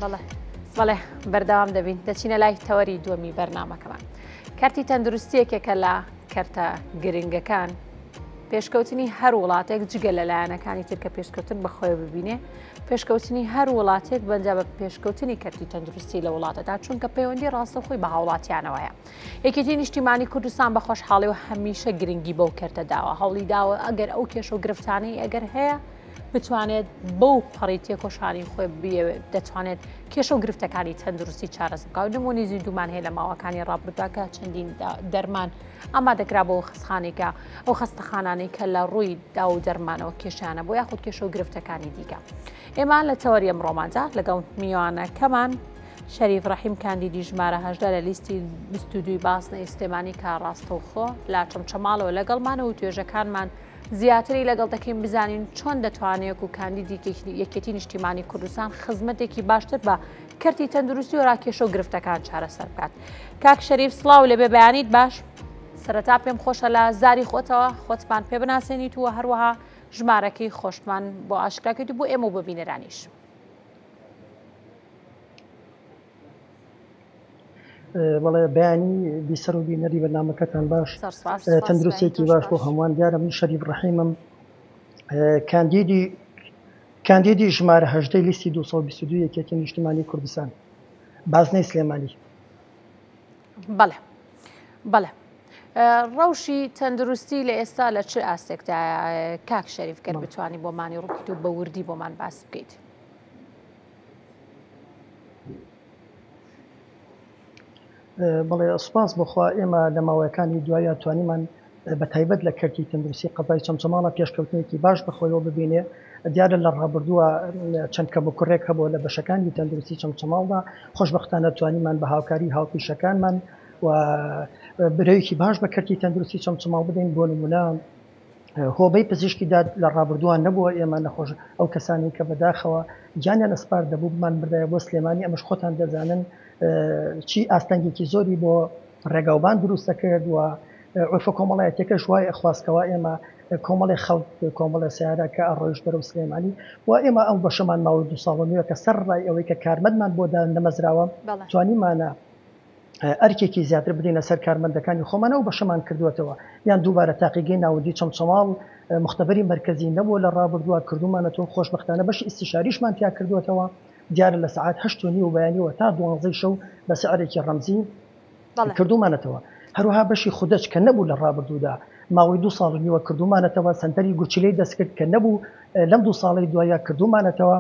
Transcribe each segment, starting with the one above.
بەڵێ بەڵێ بەردەوام دەبین دەچینە لای تەوەری دووەمی بەرنامەکەمان. کەرتی تەندروستی یەکێکە لە کەرتە گرنگەکان پێشکەوتنی هەر وڵاتێک جگە لە لایەنەکانی تر کە پێشکەوتن بەخۆی ببینێ پێشکەوتنی هەر وڵاتێک بەنجا بە پێشکەوتنی کەرتی تەندروستی لە وڵاتەدا چونکە پەیوەندی ڕاستەوخۆی بە هاوڵاتیانەوەیە یەکێتی نیشتیمانی کوردستان بە خۆشحاڵی و هەمیشە گرنگی بەو کەرتە داوە هەوڵی داوە ئەگەر ئەو کێشە و گرفتانەی ئەگەر هەیە بتوانێت بەو پەڕی تێکۆشانی خۆی بیەوێت دەتوانێت کێشە و گرفتەکانی تەندروستی چارەسەر بکات و نموونەی زیندوومان هەیە لە ماوەکانی ڕابردوودا کە چەندین دەرمان ئامادەکرا بۆ خەستخانێکە ئەو خەستەخانانەی کە لە ڕووی دا و دەرمانەوە کێشانە بۆ یاخود کێشە و گرفتەکانی دیکە ئێمە لە تەوەری ئەمڕۆماندا لەگەڵ میوانەکەمان شەریف ڕەحیم کاندیدی ژمارە 18 لە لیستی 22 بازنەی سلێمانی کە ڕاستەوخۆ لە چەمچەماڵەوە لەگەڵمانە و توێژەکانمان زیاتری لەگەڵ دەکەین بزانین چۆن دەتوانێت و کاندیدی یەکێتی نیشتیمانی کوردستان خزمەتێکی باشتر بە کەرتی تەندروستی و راکێشە و گرفتەکان چارەسەر بکات. کاک شەریف سڵاو لەبێ بەیانیت باش سەرەتا پێم خۆشە لە زاری خۆتەوە خۆتمان پێ بناسێنیت و هەروەها ژمارەکەی خۆشمان بۆ ئاشکراکەیت و بۆ ئێمە و بۆ بینەرانیش. بەڵێ بەیانی بیسەر و بینەری بەرنامەکەتان باش تەندروستێکی باش بۆ هەمووان دیارە من شەریف ڕەحیمم کاندیدی کاندیدی ژمارە هەژدەی لیستی 222 یەکێتی نیشتمانی کوردستان بازنەی سلێمانی. بەڵێ بەڵێ ڕەوشی تەندروستی لە ئێستا لە چ ئاستێکدایە کاک شەریف گەر بتانی بۆمانی ڕووکیت و بە وردی بۆمان باس بکەیت. بەڵێ سوپاس بۆخوا ئێمە لە ماوەکانی دوایە توانیمان بە تایبەت لە کەرتی تەندروستی قەزای چەمچەماڵە پێشکەوتنێکی باش بەخۆیەوە ببینێ دیارە لە ڕابردووە چەند کەموکوڕێک هەبووە لە بەشەکانی تەندروستی چەمچەماڵدا خۆشبەختانە توانیمان بە هاوکاری هاوپیشەکانمان و برەوێکی باش بە کەرتی تەندروستی چەمچەماڵ بدەین بۆ نمونە هۆبەی پزیشکی داد لە ڕابردووە نەبووە ئێمە نەخۆش ئەو کەسانی کە بەداخەوە گیانیان ئەسپارد دەبوو بمان بردایە بۆ سلێمانی ئەمەش خۆتان دەزانن چی ئاستەنگێکی زۆری بۆ ڕێگاوبان دروست دەکرد و عورفە کۆمەڵایەتیەکەش وای ئەخواست کەوا ئێمە کۆمەڵێ خەڵک کۆمەڵێ سەیارە کە ئەڕۆیشت بەرەو سلێمانی و ئێمە ئەو بەشەمان ماوەی دو ساڵ و نیوە کە سەر ڕای ئەوەی کە کارمەندمان بۆ دانەمەزراوە توانیمانە ئەرکێکی زیاتر بدەینە سەر کارمەندەکانی خۆمان ئەو بەشەمان کردووەتەوە یان دووبارە تاقیگەی ناوەندی چەمچەماڵ مختبەری مەرکەزی نەبووە لە ڕابردووە کردوومانەتەوە خۆشبەختانە بەشی ئیستیشاریشمان تیا کردووەتەوە دیارە لە سەعات هەشت و نیو بەیانیەوە تا دوانزەی شەو بە سعرێکی ڕەمزی کردوومانەتەوە. هەروەها بەشی خودەچ کە نەبوو لە ڕابردوودا ماوەی دوو ساڵ و نیوە کردوومانەتەوە، سەنتەری گورچیلەی دەستکرد کە نەبوو لەم دوو ساڵەی دوایە کردوومانەتەوە،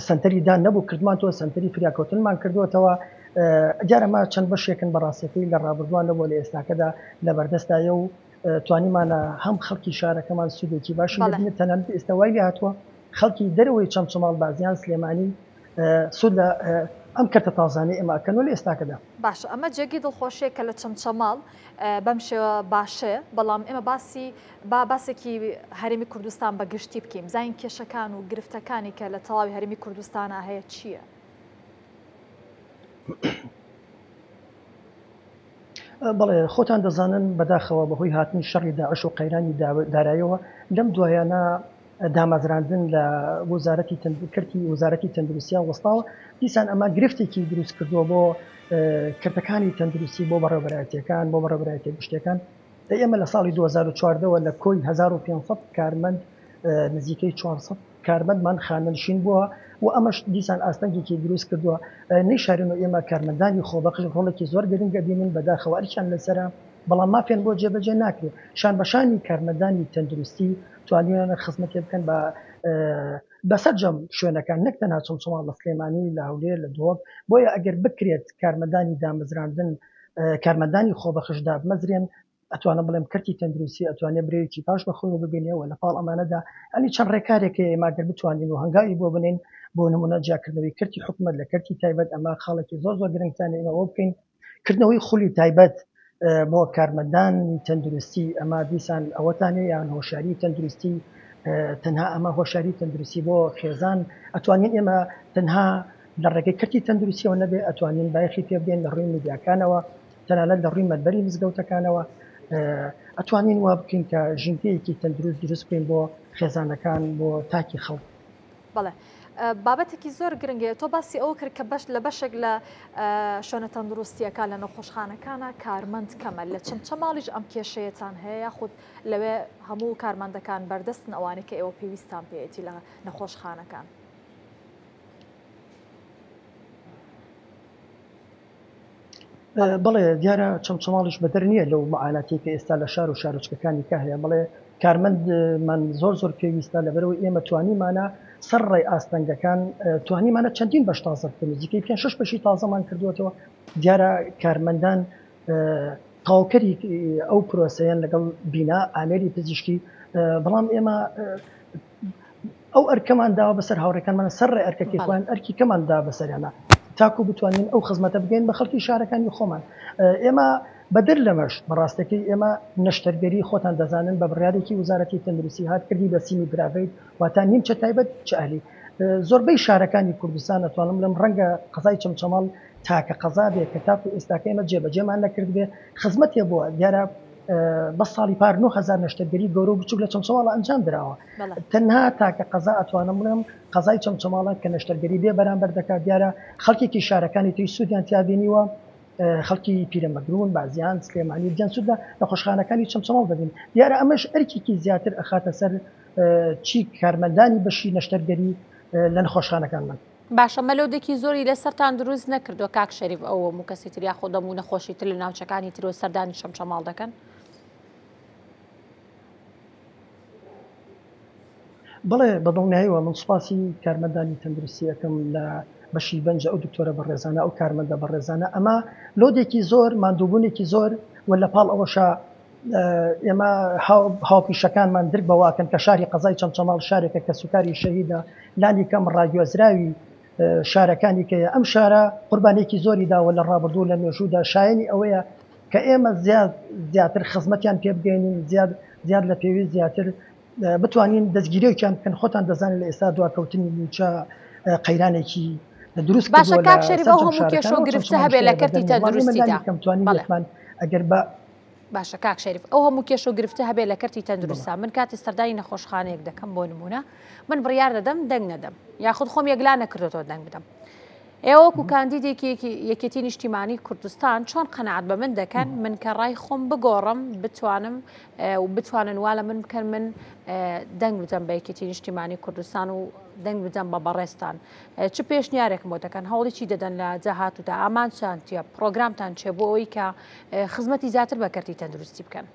سەنتەری دان نەبوو کردمانتەوە، سەنتەری فریاکەوتنمان کردووەتەوە. دیارە ئەمە چەند بەشێکن بە ڕاستیەکەی لە ڕابردووان نەبووە لە ئێستاکەدا لەبەردەستدایە و توانیمانە هەم خەڵکی شارەکەمان سوودێکی باشی لێ ببینن تەنانەت ئێستا وای لێهاتووە خەڵکی دەرەوەی چەمچەماڵ بازیان سلێمانی سوود لە ئەم کەرتە تازانەی ئێمە ئەکەن و لە ئێستاکەدا. باشە ئەمە جێگەی دڵخۆشیە کە لە چەمچەماڵ بەم شێوە باشەیە بەڵام ئێمە باسی با باسێکی هەرێمی کوردستان بە گشتی بکەین بزانین کێشەکان و گرفتەکانی کە لە تەواوی هەرێمی کوردستانا هەیە چییە؟ بەڵێ خۆتان دەزانن بەداخەوە بەهۆی هاتنی شەڕی داعش و قەیرانی دارایەوە لەم دوایانە دامەزراندن لە وەزارەتی کەرتی وەزارەتی تەندروستیا وەستاوە، دیسان ئەمە گرفتێکی دروست کردووە بۆ کەرتەکانی تەندروستی بۆ بەڕێوەبەرایەتیەکان بۆ بەڕێوەبەرایەتیە گشتیەکان. ئێمە لە ساڵی 2014 وە لە کۆی 1500 کارمەند نزیکەی 400 کارمەندمان خانەنشین بووە و ئەمەش دیسان ئاستەنگێکی دروست کردووە. نەیشارین و ئێمە کارمەندانی خۆبەخش ڕۆڵێکی زۆر گرنگ ئەبینن، بەداخەوە ئەرکیان لەسەرە، بەڵام مافیان بۆ جێبەجێ ناکرێت. شانبەشانی کارمەندانی تەندروستی توانیویانە خزمەتێ بکەن بە بە سەرجەم شوێنەکان نەک تەنها چەمچەماڵ لە سلێمانی لە هەولێر لە دهۆک بۆیە ئەگەر بکرێت کارمەندانی دامەزراندن کارمەندانی خۆبەخش دابمەزرێن ئەتوانم بڵێم کەرتی تەندروستی ئەتوانێ برەوێکی باش بە خۆیەوە ببینێ و لە پاڵ ئەمانەدا ئەنی چەند ڕێکارێک هەیە ئێمە گەر بتوانین و هەنگاوی بۆ بنێین بۆ نمونە جیاکردنەوەی کەرتی حکومەت لە کەرتی تایبەت ئەمە خاڵێکی زۆر زۆر گرنگتانە ئێمە ئەوە بکەین کردنەوەی خولی تایبەت بۆ کارمەندانی تەندروستی ئەمە دیسان ئەوەتانێ یان هۆشیاری تەندروستی تەنها ئەمە هۆشیاری تەندروستی بۆ خێزان ئەتوانین ئێمە تەنها لە ڕێگەی کەرتی تەندروستیەوە نەبێ ئەتوانین بایەخی پێ بدەین لە ڕووی میدیاکانەوە تەنانەت لە ڕووی مەنبەری مزگەوتەکانەوە ئەتوانین وا بکەین کە ژینگەیەکی تەندروست دروست بکەین بۆ خێزانەکان بۆ تاکی خەڵک. بەڵێ. بابەتێکی زۆر گرنگەیە تۆ باسی ئەوە کرد کە بەش لە بەشێک لە شوێنە تەندروستیەکان لە نەخۆشخانەکانە کارمەند کەمە لە چەمچەماڵیش ئەم کێشەیەتان هەیە یاخود لەوێ هەموو کارمەندەکان بەردەستن ئەوانەی کە ئێوە پێویستان پێیەتی لە نەخۆشخانەکان؟ بەڵێ دیارە چەمچەماڵیش بەدەر نییە لەو معاناتی کە ئێستا لە شار و شارۆچکەکانی کە هەیە بەڵێ کارمەندمان زۆر زۆر پێویستە لەبەرەوەی ئێمە توانیمانە سەر ڕێی ئاستەنگەکان توانیمانە چەندین بەش تازە بکەین نزیکەی پێ شش بەشی تازەمان کردووەتەوە دیارە کارمەندان تەواوکەری ئەو پرۆسەیەن لەگەڵ بینا ئامێری پزیشکی بەڵام ئێمە ئەو ئەرکەمان داوە بەسەر هاوڕێکانمان سەر ڕێ ئەرکەکەی خۆیان ئەرکی کەمان دا بەسەریانە تاکو بتوانین ئەو خزمەتە بگەین بە خەڵکی شارەکانی خۆمان ئێمە بەدەر لەمەش بەڕاستەکەی ئێمە نەشتەرگەری خۆتان دەزانن بە بڕیارێکی وزارەتی تەندروستی هات کردی بە semi private واتە نیمچە تایبەت چ ئەهلی زۆربەی شارەکانی کوردستان ئەتوانم لەم ڕەنگە قەزای چەمچەماڵ تاکە قەزا بێ کە تاکو ئێستاکە ئێمە جێبەجێمان نەکردبێ خزمەتێ بووە دیارە بە ساڵی پار 9000 نەشتەرگەری گەورە و بچوک لە چەمچەماڵە ئەنجام دراوە تەنها تاکە قەزا ئەتوانم بڵێم قەزای چەمچەماڵە کە نەشتەرگەری بێ بەرامبەر دەکات دیارە خەڵکێکی شارەکانی تری سوودیان تیا بینیوە خەڵکی پیرەمەگرون بازیان سلێمانی دیان سوود لە نەخۆشخانەکانی چەمچەماڵ دەبین دیارە ئەمەش ئەرکێکی زیاتر ئەخاتە سەر چی کارمەندانی بەشی نەشتەرگەری لە نەخۆشخانەکانمان. باشە مەلۆدێکی زۆری لەسەرتان دروست نەکردووە کاک شەریف ئەو هەموو کەسی تر یاخۆ دەم و نەخۆشی تر لە ناوچەکانی ترەوە سەردانی چەمچەماڵ دەکەن؟ بەڵێ بە دڵنیایەوە من سوپاسی کارمەندانی تەندروستی ئەکەم لە بەشی بەنجە ئەو دکتۆرە بەڕێزانە ئەو کارمەندە بەڕێزانە ئەمە لۆدێکی زۆر ماندووبوونێکی زۆر و لە پاڵ ئەوەشا ئێمە هاوپیشەکانمان درک بەوەکەن کە شاری قەزای چەمچەماڵ شارێکە کەسوکاری شەهیدە لانی کەم ڕاگوێزراوی شارەکانی کەیە ئەم شارە قوربانێکی زۆری داوە لە ڕابردوو لە مێژوودا شایەنی ئەوەیە کە ئێمە زیاد زیاتر خزمەتیان پێ بگەێنین زیاد زیاد لە پێویست زیاتر بتوانین دەستگیرێکیان بکەن خۆتان دەزانن لە ئێستا دواکەوتنی مووچە قەیرانێکی دروست باشە کاک شەریف ئەو هەموو کێشە و گرفتە هەبێ لە کەرتی تەندروستیدا ئەگەر بە باشە کاک شەریف ئەو هەموو کێشە و گرفتە هەبێ لە کەرتی تەندروستا من کاتی سەردانی نەخۆشخانەیەک دەکەم بۆ نمونە من بڕیار دەدەم دەنگ نەدەم یاخود خۆم یەکلا نەکردێتەوە دەنگ بدەم ئێوە وەکو کاندیدێکی یەکێتی نیشتیمانی کوردستان چۆن قەناعەت بە من دەکەن من کە ڕای خۆم بگۆڕم بتوانم و بتوانن وا لە من بکەن من دەنگ بدەم بە یەکێتی نیشتیمانی کوردستان و دەنگ بدەم بە بەڕێزتان چ پێشنیارێکم بۆ دەکەن هەوڵی چی دەدەن لە داهاتوودا ئامانجتان چییە پرۆگرامتان چیە بۆ ئەوەی کە خزمەتی زیاتر بە کەرتی تەندروستی بکەن؟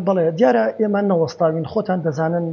بەڵێ دیارە ئێمە نەوەستاوین خۆتان دەزانن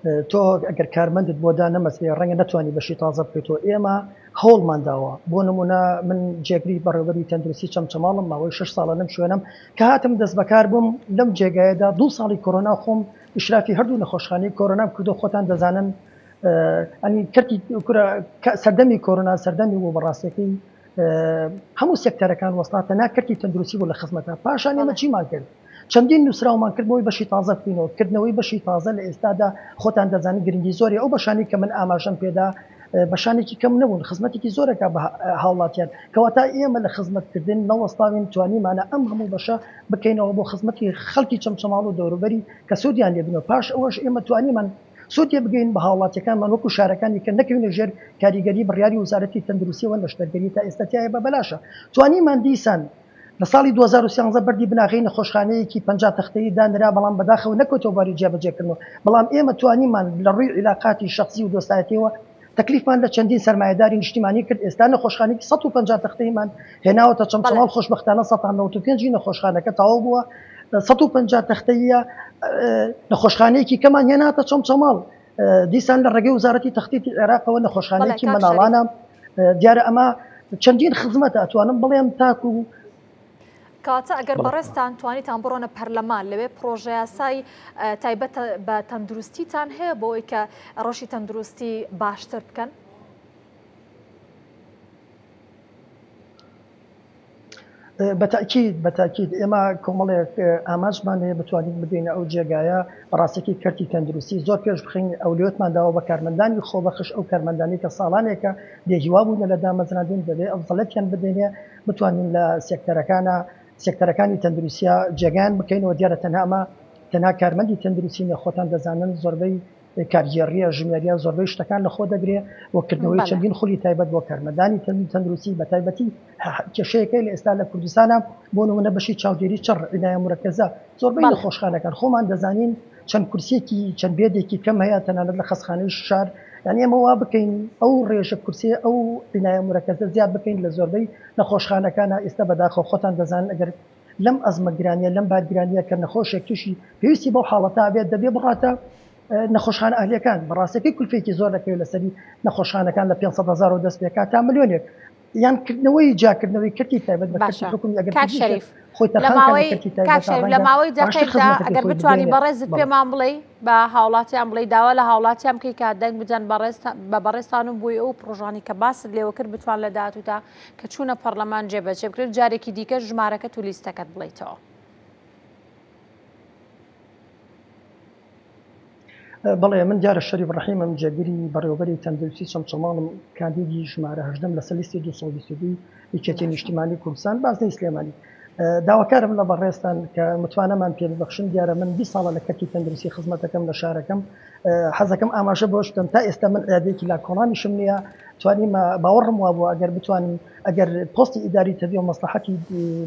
تۆ ئەگەر کارمەندت بۆ دانەمەزرێ ڕەنگە نەتوانی بەشی تازە بکەیتەوە ئێمە هەوڵمان داوە بۆ نمونە من جێگری بەڕێوبەری تەندروستی چەمچەماڵم ماوەی شش ساڵە لەم شوێنم کە هاتم دەست بەکار بووم لەم جێگایەدا دوو ساڵی کۆرۆنا خۆم ئیشرافی هەردوو نەخۆشخانەی کۆرۆنام کردو خۆتان دەزانن ئەنی کەرتی کورە سەردەمی کۆرۆنا سەردەمی بوو بەڕاستەکەی هەموو سێکتەرەکان وەستا تەنها کەرتی تەندروستی بوو لە خزمەتە پاشان ئێمە چیمان کرد چەندین نووسراومان کرد بۆی بەشی تازە بکەینەوە کردنەوەی بەشی تازە لە ئێستادا خۆتان دەزانن گرنگی زۆری ئەو بەشانی کە من ئاماژەم پێدا بەشانێکی کەم نەبوون خزمەتێکی زۆرەکە بە هاوڵاتیان کەواتە ئێمە لە خزمەتکردن نەوەستاوین توانیمانە ئەم هەموو بەشە بکەینەوە بۆ خزمەتی خەڵکی چەمچەماڵ و دەوروبەری کە سوودیان لێبنەوە پاش ئەوەش ئێمە توانیمان سوود پێ بگەین بە هاوڵاتیەکانمان وەکو شارەکانی کە نەکەوینە ژێر کاریگەری بڕیاری وزارەتی تەندروستیەوە نەشتەرگەری تا ئێستا تایە بە بەلاشە توانیمان دیسان لە ساڵی 2013 بەردی بناغەی نەخۆشخانەیەکی 50 تەختەیی دانرا بەڵام بەداخەوە نەکەوتەوە بواری جێبەجێکردنەوە بەڵام ئێمە توانیمان لە ڕووی عیلاقاتی شەخسی و دۆستایەتیەوە تەکلیفمان لە چەندین سەرمایەداری نیشتیمانی کرد ئێستا نەخۆشخانەیەکی 150 تەختەیمان هێناوەتە چەمچەماڵ خۆشبەختانە 195 نەخۆشخانەکە تەواو بووە 150 تەختەییە نەخۆشخانەیەکی کەمان هێناتە چەمچەماڵ دیسان لە ڕێگەی وزارەتی تەختیتی عێراقەوە نەخۆشخانەیەکی منداڵانە دیارە ئەمە چەندین خزمەتە ئەتوانم بڵێم تاکو کەواتە ئەگەر بەڕێزتان توانیتان بڕۆنە پەرلەمان لەوێ پڕۆژەیاسای تایبەت بە تەندروستیتان هەیە بۆ ئەوەی کە ڕەوشی تەندروستی باشتر بکەن؟ بەتەئکید بەتەئکید ئێمە کۆمەڵێک ئامانجمان هەیە بتوانین بگەینە ئەو جێگایە بەڕاستەکی کەرتی تەندروستی زۆر پێش بخەین ئەولەویەتمان داوە بە کارمەندانی خۆبەخش ئەو کارمەندانی کە ساڵانێکە بێهیوا بوونە لە دامەزراندن دەبێ ئەفزەلەتیان بدەینێ بتوانین لە سێکتەرەکانە سێکتەرەکانی تەندروستیا جێگایان بکەینەوە دیارە تەنها ئەمە. تەنها کارمەندی تەندروستی نیە خۆتان دەزانن زۆربەی کارگێڕیە ژمێریە زۆربەی شتەکان لە خۆ دەگرێ و کردنەوەی چەندین خولی تایبەت بۆ کارمەندانی تەندروستی بە تایبەتی کێشەیەکەی لە ئێستا لە کوردستانە بۆ نمونە بەشی چاودێری چڕ عنایە مرەکەزە زۆربەی نەخۆشخانەکان خۆمان دەزانین چەند کورسیەکی چەند بێدێکی کەم هەیە تەنانەت لە خەستخانەی شار یعنی ئێمە وا بکەین ئەو ڕێژە کورسیە ئەو عنایە مرەکەزە زیاد بکەین لە زۆربەی نەخۆشخانەکانە ئێستا بەداخەوە خۆتان دەزانن ئەگەر لەم ئەزمە گرانیە لەم بارگرانیە کە نەخۆشێک تووشی پێویستی بەو حاڵەتە بێت دەبێ بڕاتە نەخۆشخانە ئەهلیەکان بەڕاستەکەی کولفێکی زۆر دەکەوێت لەسەری نەخۆشخانەکان لە 500 هەزارەوە دەست پێکات تا ملیۆنێک یان کردنەوەی جیاکردنەوەی کەرتی تایبەت بە کەرتی باشە حکومی ئەگەر کاک پزیشک شەریف خۆی لە تەرخان کات لە ماوەی کەرتی کاک تایبەتا شەریف لە ڕەنگە ماوەی باشتر دەقێکدا خزمەتەکەی ئەگەر خۆی بتانی بگەیەنێ بەڕێزت بەڵێ پێمان بڵێ بە هاوڵاتیان بڵێ داوا لە هاوڵاتیان بکەی کە دەنگ بدەن بەڕێز بە بەڕێزتان و بۆی ئەو پڕۆژانی کە باست لێوە کرد بتوان لە داهاتوودا کە چوونە پەڕلەمان جێبەجێ بکرێت جارێکی دیکە ژمارەکەت و لیستەکەت بڵێیتەوە. بەڵێ من دیارە شەریف ڕەحیمم جێگری بەڕێوەبەری تەندروستی چەمچەماڵم کاندیدی ژمارە هەژدەم لەسەر لیستی 222 یەکێتی باشە. نیشتیمانی کوردستان بازنەی سلێمانی داواکارم لە بەڕێزتان کە متمانەمان پێ ببەخشن دیارە من 20 ساڵە لە کەرتی تەندروستی خزمەتەکەم لە شارەکەم حەزەکەم ئاماژە بەوەش بدەم تا ئێستا من عیادەیەکی لا کۆڵانیشم نییە توانیمە باوەڕم وابووە ئەگەر بتوانم ئەگەر پۆستی ئیداری تەبێ و مەسلحەتی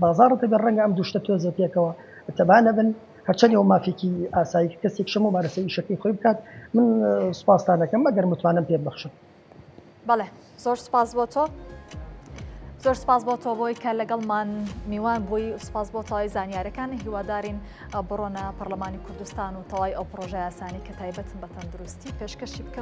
بازاڕت هەبێ ڕەنگە ئەم دوو شتە تۆزێ پێکەوە تەبا نەبن هەرچەندی ئەو مافێکی ئاسایی کە کەسێک شەمە مارەسە ئیشەکەی خۆی بکات من سوپاستان دەکەم ئەگەر متمانەم پێ ببەخشن. بەڵێ زۆر سوپاس بۆ تۆ. زۆر سپاس بۆ تۆ بۆی کە لەگەڵمان میوان بووی سپاس بۆ تەواوی زانیارەکان هیوادارین بڕۆنە پەرلەمانی کوردستان و تەواوی ئەو پرۆژە یاسانی کە تایبەتن بە تەندروستی پێشکەشی بکەن.